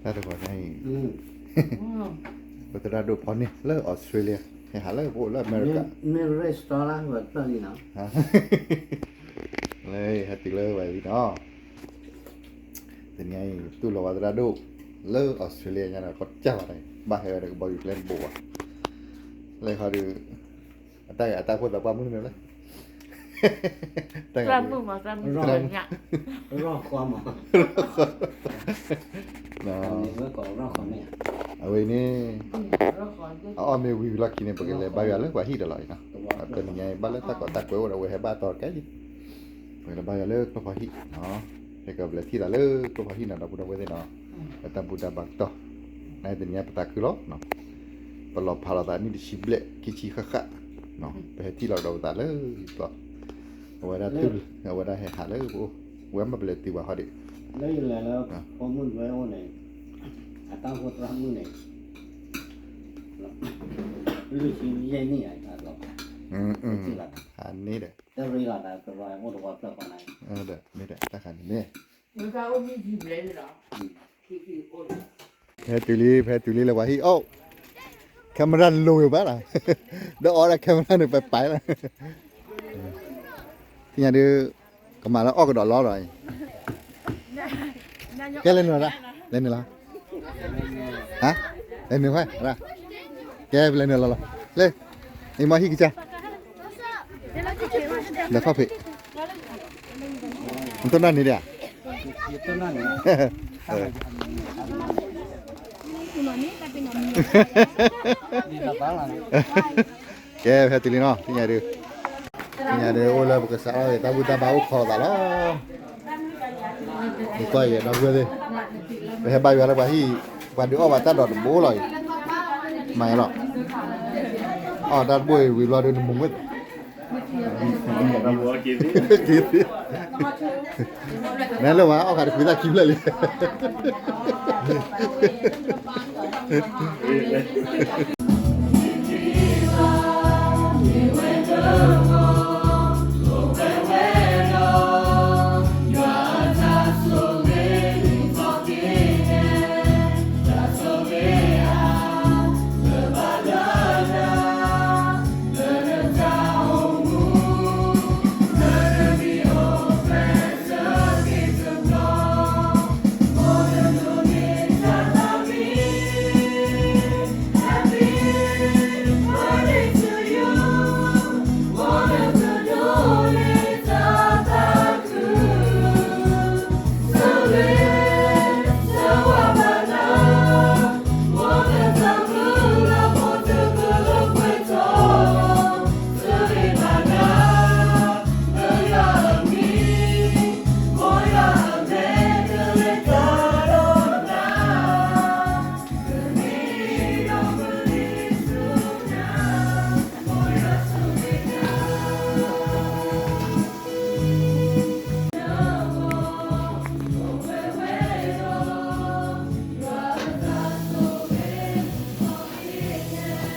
တၢ်တဂီၤညါအံၤ, ပသရၣ်ဒိၣ်ဖီန့ၣ်လၢ Australia ဟဲဟးလၢပအိၣ်လၢအမဲရကၤ, မ့ၢ်ရ့စတီလၢဝဲပျၢ်လံနီၤ, လၢဟဲတုၤလၢဝဲလံနီၤ, တနံၤအံၤ တူၢ်လိာ်ဝဲသရၣ်ဒိၣ်လၢ Australia ညါဒီး ကီၢ်ကၢ်ဝဲဒၣ်, ဘၣ်ဟဲဝဲဒီးကဘီယူၤကျဲတဘိးဘၣ်, လၢခီဒီး အတၢ်ဂ့ၢ်အတၢ်အိၣ်ဖှိၣ်သးပှၢ်မုၢ်န့ၣ်လၢ သရၣ်မုၣ်မး သရၣ်မုၣ်ညါ, အဝဲန့ၣ် အအီၣ်မ့ၢ်ဝံၤဝံၤလီၢ်ခံန့ၣ် ပကလဲၤဘါယွၤလၢပှၤဟံၣ်ဒီးလီၤအံၤနီၤ, တနံၤညါအံၤ ဘၣ်လၢတၢ်ကီတၢ်ကွဲအိၣ်ဒီး အဝဲဟဲဘၣ်တီတကဲလံ, ပကလဲၤဘါယွၤလၢကျိဖးဟံၣ်, ဟဲကပလဲၤထံၣ်သးလၢကျိဖးဟံၣ်နီၤ ဒီပုၢ်ဒီဝဲၢ်သ့ၣ်နီၤ, ပတၢ်ဘူၣ်တၢ်ဘါကတီၢ်, နတနံၤညါပသးခုလီၤ, ပလီၤဖးလိာ်သးနံၣ်တဆံဘျဲၣ်ခံဆံဃၣ်ဃၣ်, ပဟဲထံၣ်လီၤကဒီးပသးလၢယကျီၢ်, အဝဲဒၣ်တုၤ အဝဲဒၣ်ဟဲဟးလၢပအိၣ်, ဝဲမ့ၢ်ပလဲၤတုၤဘၣ်ဟီဒံး, လၢယလဲၤလၢဖိမုၣ်ဒွဲအိၣ်န့ၣ်, အတၢ်အိၣ်ဖှိၣ်သရၣ်မုၣ်န့ၣ် လွံၢ်ဆံယဲၢ်နံၣ်, ဟးန့ၣ်ဒီး တၢ်ရ့လိာ်သးကရီအအိၣ်တဝီပျၢၢ်ဃီန့ၣ်, မ့ၢ်ဒီးတၢ်ခါန့ၣ်မ့ၢ် ဖဲတုၤလံ ဖဲတုၤလံလၢပှၤဟံၣ်အိၣ်, camera လိၤဝဲဘၣ်လီၤ, ဒီးအီၣ်ဒၣ် camera န့ၣ် ပပာ်လီၤ, သ့ၣ်ညါဒုး ကမၤလၢအီၣ်ကဒီးလီၤဒီး, ကဲလဲၤနုာ်လီၤ, လဲၤနုာ်လီၤ, ဟါ, လဲၤနုာ်ဖဲ, ကဲလဲၤနုာ်လီၤလီၤ, လၢ အံၤမ့ၢ်ဟံၣ်ကစၢ်, လဲၤခီၣ်ဖံး, နတိၢ်နီၣ်န့ၣ်ဒၣ်ဧါ ကဲ ဖဲတုၤလံနီၤ သ့ၣ်ညါဒုး, သ့ၣ်ညါဒုး အိၣ်လၢပကစးထီၣ်ဂ့ၤ တၢ်ဘူၣ်တၢ်ဘါအိၣ်ခိးသးလီၤ. နကွၢ်ယဲဒီပုၢ်ဝဲၢ်သ့ၣ်, ပဟဲဘါယွၤလၢပှၤဟံၣ်, ပှၤဒုးအီၣ်ဘၣ်တၢ်ဒိးတဘိလီၤအံၤ, မၤယဲလီၤ, အီၣ်တၢ်တဘိအံၤ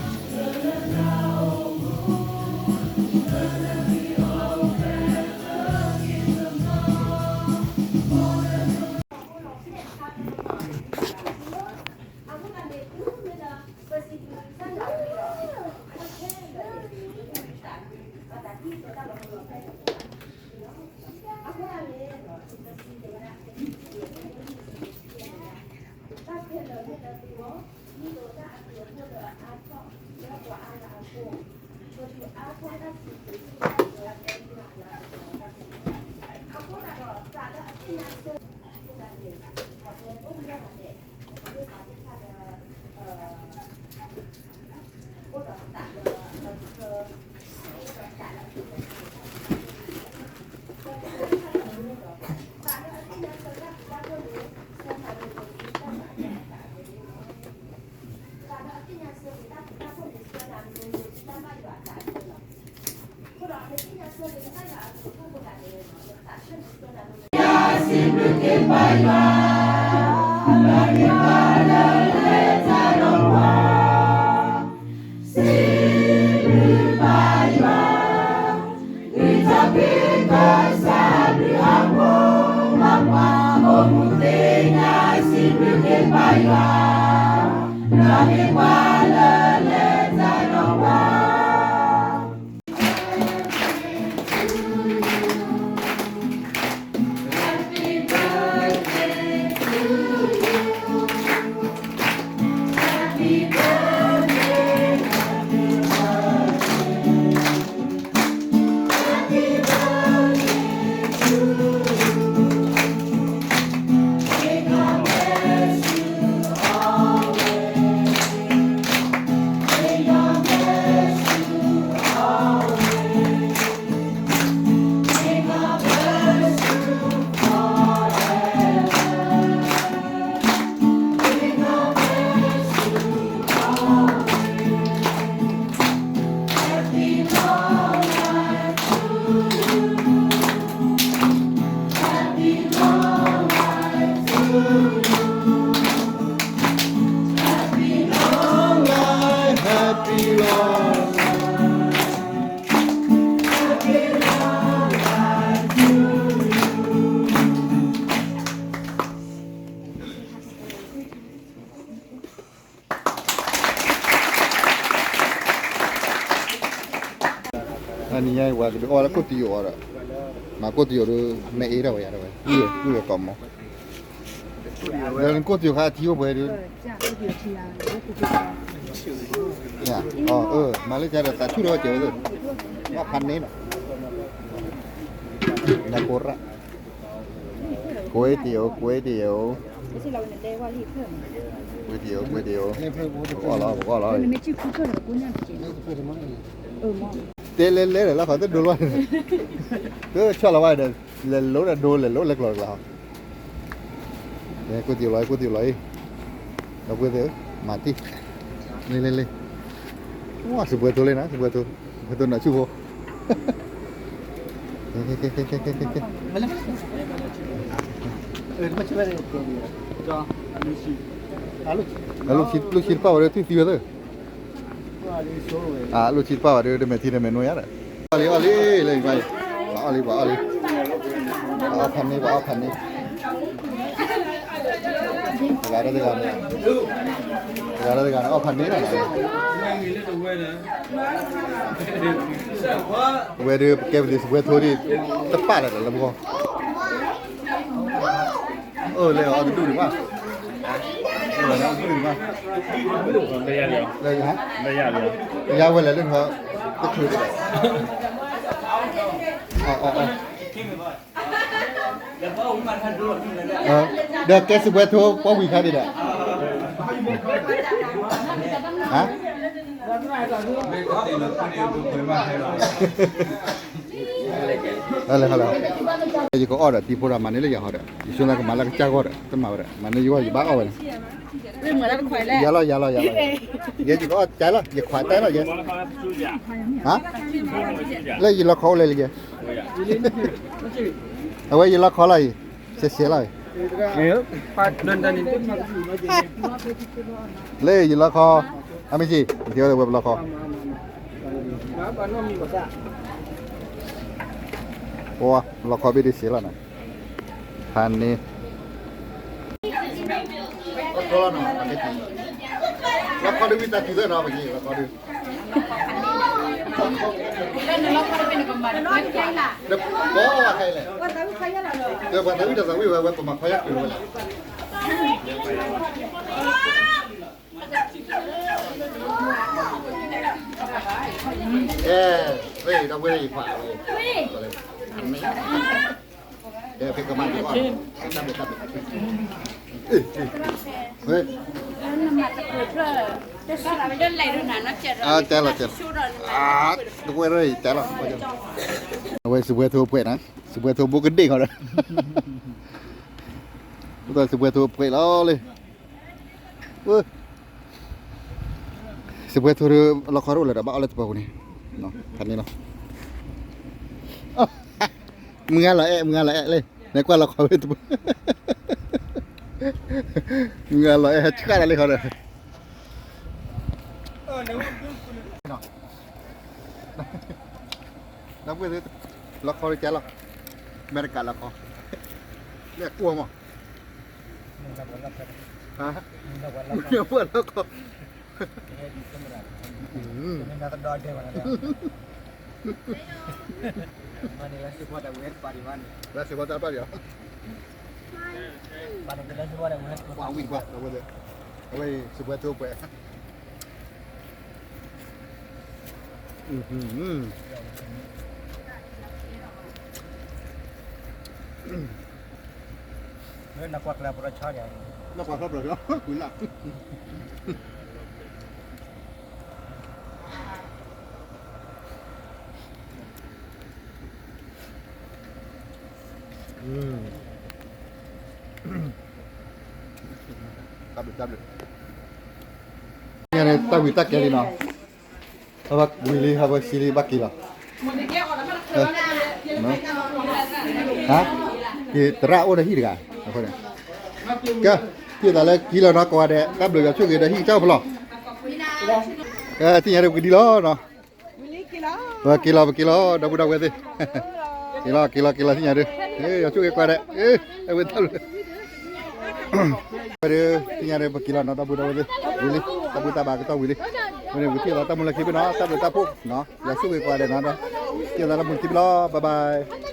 ဝံၤဘျီဒုးနမူၤဝဲသ့ၣ် နဲလၢဝဲအီၣ်ဃာ်တကွံသၣ်ခံဖျၢၣ်လံ. နံၤညါအံၤ ပှၤကဒုးအီၣ်လၢကိၣ်တယိာ်အီၤဒီး, မၤကိၣ်တယိာ်ဒီး မ့ၢ်အ့ၣ်ထီၣ်ဝဲယၤဒၣ်ဝဲ, အုၣ်ဝဲကိၣ်မီၤ, ဒီးနကိၣ်တယိာ်ခါအထံအိၣ်ပှဲၤဒီး, မၤလၢကဒီးသးဆူၣ်ထီၣ်ကဲဝဲ, ဘၣ်ဖးန့ၢ်နီၤ, နကိၣ်ရၣ်, ကွ့တယိာ် ကွ့တယိာ်, ကွ့တယိာ် ကွ့တယိာ်, ပကအီၣ်လီၤ ပကအီၣ်လီၤ, တဲလဲၤလဲၤဒီးလၢခီတဒိလီၤ, တဆီၣ်လီၤဝဲဒီး, လဲၤလိၤဒီးဒိ လဲၤလိၤလဲၤကျီၤတကျါ, ကွ့တယိာ်လီၤ ကွ့တယိာ်လီၤအံၤ, ဒီပုၢ်ဝဲၢ်သ့ၣ်ဧၢ, မၤတံၢ်, လ့လ့လ့, ဝါ စံးပှဲၤထိလံနီၤ စံးပှဲၤထိ, စံးပှဲၤထိနီၤဆူၣ်ဖိ အလိၣ်ဆံတပာ်ဝဲဒီး ထွံၣ်သံဝဲသ့ၣ်, အလိၣ်ဆံတပာ်ဝဲဒီး ထွံၣ်သံဝဲသ့ၣ်, အလိၣ်ဆံတပာ်ဝဲဒီး တမဲာ်ထံတမဲာ်နိယါဒီး, အီၣ်လံ အီၣ်လံ လၢယပၢ်အံၤ, ပှၤအီၣ်လံ ပှၤအီၣ်ဖးန့ၢ်, ပှၤအီၣ်ဖးန့ၢ်, တဂၤဒီးတဂၤန့ၣ်, တဂၤဒီးတဂၤန့ၣ် အီၣ်ဖးန့ၢ်လီၤ, အဝဲဒီး ပကဲပသ့ၣ်စံးပှဲၤထိဒ်, တပာ်လၢၤဒီးလၢပဂီၢ်, အၢ လဲၤအီၣ်တဒူၣ်ဒံးဘၣ်, တဒူၣ်ဒံးဘၣ်, ယၤဝဲလဲၤလၢနဟီ, တချုးဒံးဘၣ်, အၢ အၢ အၢ ဒီးကဲစံးပှဲၤထိ ပှၤဝံၤခါဒံးဒီး, ဟါ, လဲၤလဲၤ, ယကအီၣ်ဒီးတံၤဖိဒီး မၤန့ၢ်လၢယၤဟီဒီး ယဆိကမိၣ်ကမၤလၢကစၢ်ဂီၢ်ဒီး တမၤဝဲဒီး မၤန့ၢ်ယဂီၢ် ယဘၣ်အီၣ်ဝဲန့ၣ်, ယၤလီၤ ယၤလီၤ ယၤလီၤ, ယဲယကအီၣ်တၢ်လီၤ ယခွးတၢ်လီၤယဲ, ဟါ, လၢယလီခီအိၣ်လဲၣ်လၢယဲ, အဝဲယလီခီလီၤအံၤ, စဲးစဲးလီၤအံၤ, လၢယလီခီ, အမ့ၢ်စံး ယတဲဝဲပလီခီ, ပလီခီဘ့ၣ်ဒ့စ့လီၤနီၤ, ဖးန့ၢ်, လီခီဒုးဝံသးစူၤသၢနီၤ ပက့ၤလီခီဒုး နပီၢ်ဝဲခဲအံၤလဲၣ်, ဒီးပှၤသးဝံၣ်တၢ်သးဝံၣ်ဝဲ ဝဲပမၤခီယါတုၤလီၤဝဲလဲၣ်, အဲ, ဒီပုၢ်ဝဲၢ်ယခွါဝဲ, တဲဖဲကမၤဒ်အီၣ်, တၢ်ဘျုးတၢ်ဘျုး, ဝဲ, တဲလီၤတဲလီၤ, တဝဲၢ်တဲလီၤ, အဝဲစံးပှဲၤထိပှဲၤနီၤ, စံးပှဲၤထိဘိကဒ့ၣ်ခီဒီး, စံးပှဲၤထိပှဲၤလီၤလံ, စံးပှဲၤထိဒီး လီခီတအိၣ်လၢၤဒီး ဘၣ်အီၣ်လၢတပၤပူၤန့ၣ်, ဖးန့ၢ်လီၤ, မုၢ်ဂၤလီၤအဲၣ် မုၢ်ဂၤလီၤအဲၣ်လံ, နကွၢ်လီခီဝဲတပၤ, မုၢ်ဂၤလီၤအဲၣ် ဟဲဆှၣ်တၢ်လံခီဒီး, ဒီပုၢ်ဝဲၢ်သ့ၣ်, လီခီတကဲလီၤ, အမဲရကၤလီခီ, လၢအကွၢ်မး, ပှၤလီၢ်ကီၢ် လၢစ့ၢ်ကီးတၢ်ပာ်ယီၤ ပှၤဝံၣ်ကွၢ် အဝဲစ့ၢ်ကီးတၢ်ပာ်ယီၤ တၢ်ဘျုးတၢ်ဘျုး ညါန့ၣ် တၢ်ဝံၤတၢ်ကဲလံနီၤ, ဟဲဘၣ်ဝံၤလံ ဟဲဘၣ်ဆံလံ ဘၣ်က့ၤလီၤ, ဟါ, က့ၤသရၣ်အိၣ်ဒီးဟံၣ်တဂၤ, အဃိန့ၣ်, ကဲ, က့ၤသးလၢက့ၤလီၤနီၤ ကိးဂၤဒဲး တၢ်ဘျုးယွၤဆိၣ်ဂ့ၤဒီးဟံၣ်ကစၢ်အိၣ်ဖဲလဲၣ်, ကဲ, သ့ၣ်ညါဒီးပကဒံလီၤနီၤ, ပက့ၤလီၤ ပက့ၤလီၤ ဒီပုၢ်ဒီဝဲၢ်သ့ၣ်, က့ၤလီၤက့ၤလီၤက့ၤလီၤ သ့ၣ်ညါဒီး, ယွၤဆိၣ်ဂ့ၤကိးဂၤဒဲး, အဝဲတၢ်ဘျုး ဒီး သ့ၣ်ညါဒီး ပက့ၤလီၤနီၤ ဒီပုၢ်ဒီဝဲၢ်သ့ၣ်, ဝံၤလံ, တၢ်ဘူၣ်တၢ်ဘါကတီၢ်ဝံၤလံ, ဝံၤန့ၣ်ပကထံၣ်လိာ်သးတၢ်မူလၢခံဘ့ၣ်နီၤ တၢ်ဘျုးတၢ်ဖှိၣ်နီၤ ယွၤဆိၣ်ဂ့ၤကိးဂၤဒဲးနီၤ, ထံၣ်လိာ်သးတၢ်မူလၢခံဘ့ၣ်လီၤ bye bye.